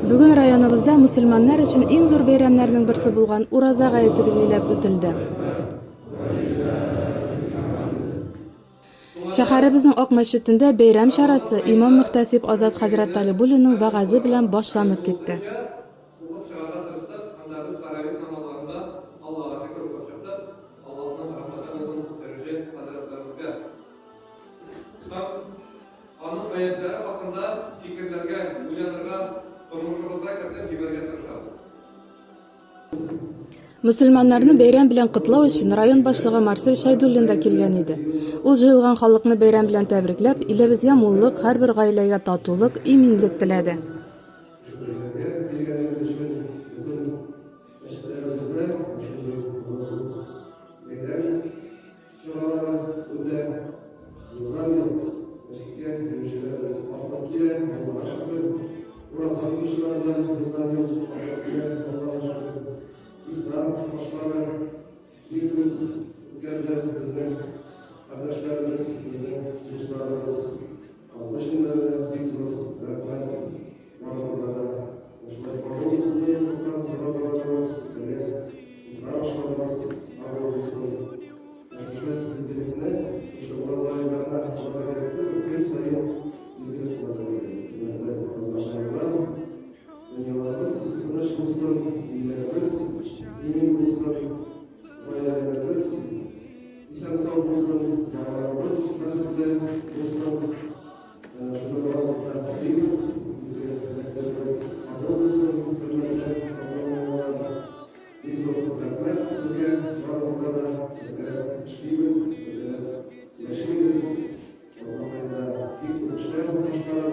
Бүген районыбызда мөселманнар өчен иң зур бәйрәмнәрнең берсе булган Ураза гаете билгеләп үтелде. Шәһәребезнең Ак мәчетендә бәйрәм чарасы имам-мөхтәсиб Азат хәзрәт Талибуллинның вәгазе белән башланып китте. Укып чыгарга тырыштык һәм дә без тәравих намазларын да Аллага шөкер укып чыктык, Аллаһның рәхмәте булсын үткәрүче хәзрәтләребезгә. Һәм аның аятьләре хакында фикерләргә, уйланырга, тормышыбызга кертеп җибәрергә тырышабыз. Мөселманнарны бәйрәм белән котлау өчен район башлыгы Марсель Шәйдуллин да килгән иде. Ул җыелган халыкны бәйрәм белән тәбрикләп, илебезгә муллык, һәрбер гаиләгә татулык, иминлек теләде. Шөкерләргә биргәнегез өчен бөтен мәчетләребездә шундый матур бәйрәм чаралары үтә. Елдан-ел мәчеткә йөрүчеләребез артып килә, Аллага шөкер. Ураза тотучылар да елдан-ел артып килә, Аллага шөкер. Ифтар ашлары бик күп үткәрде безнең кардәшләребез, безнең дусларыбыз. Анысы өчен дә менә бик зур рәхмәт барыгызга да. Шулай кабул булсын диеп тоткан уразаларыгыз, үткәргән ифтар ашларыгыз кабул булсын. Шушы изгелекне, шушы ураза айларына кылырга кирәк түгел, көн саен изгелек кылырга кирәк. Менә ураза аенда дөньяларыбыз тыныч булсын, илләребез имин булсын, гаиләләребез Исән-сау булсын, балаларыбыз бәхетле булсын. Шуны барыбыз да телибез. Изге теләкләребез кабул булсын, хөрмәтле ата-аналар. Бик зур рәхмәт сезгә, барыгызга да. Бергәләп эшлибез, бергәләп яшибез. Азнакайда бик күп эшләр башкара.